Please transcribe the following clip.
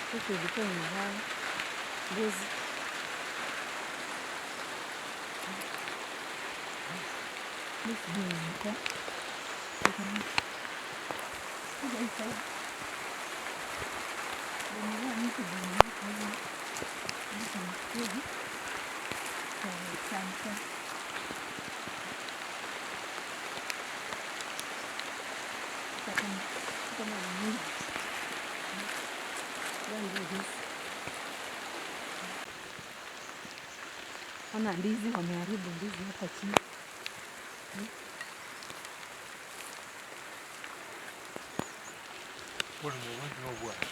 Kuku ilikuwa imelala, mbuzi. Mi sijui ilikuwa. Kuja hii side. Bomolewa miti, bomolewa hivi. Miti ni hivi. Asante. Kama ni nini? Don't do this. Ona ndizi wameharibu ndizi hapa chini. Bwana mwanangu na bwana.